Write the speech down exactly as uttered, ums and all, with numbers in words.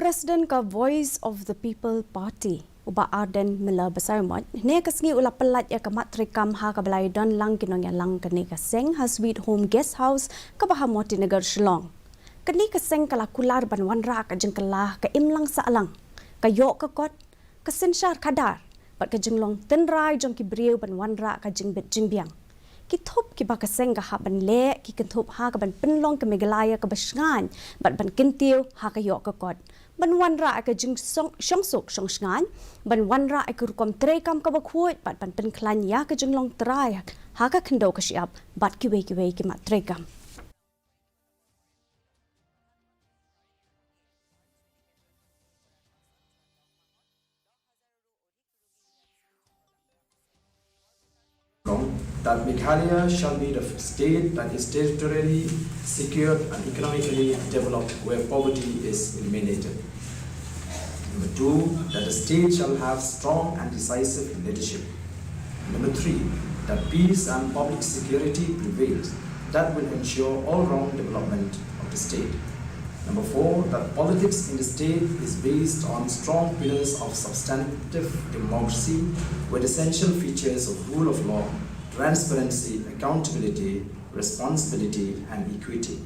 President ka Voice of the People Party, u Bah Ardent Miller Basaiawmoit, hynne ka sngi u la pyllait ïa ka mat treikam ha kaba la ïadon lang ki nongïalang kane ka seng ha Sweet Home Guest House kaba ha Motinagar, Shillong. Kane ka seng ka la kular ban wanrah ka jingkylla ka imlang sahlang, ka ïoh ka kot, ka synshar khadar, bad ka jinglong tynrai jong ki briew ban wanrah ka jingbit jingbiang. Ki thup kiba ka seng ka hap ban leh ki kynthup ha kaban pynlong ka Meghalaya kaba shngaiñ bad ban kyntiew ha ka ïoh ka kot, ban wanrah ka jingshongsuk shongshngaiñ, ban wanrah ka rukom treikam kaba khuid bad ban pynkhlaiñ ïa ka jinglong trai ha ka khyndew ka shyiap bad kiwei kiwei ki mat treikam. That Meghalaya shall be the state that is territorially secure and economically developed, where poverty is eliminated. Number two, that the state shall have strong and decisive leadership. Number three, that peace and public security prevails, that will ensure all-round development of the state. Number four, that politics in the state is based on strong pillars of substantive democracy with essential features of rule of law, transparency, accountability, responsibility, and equity.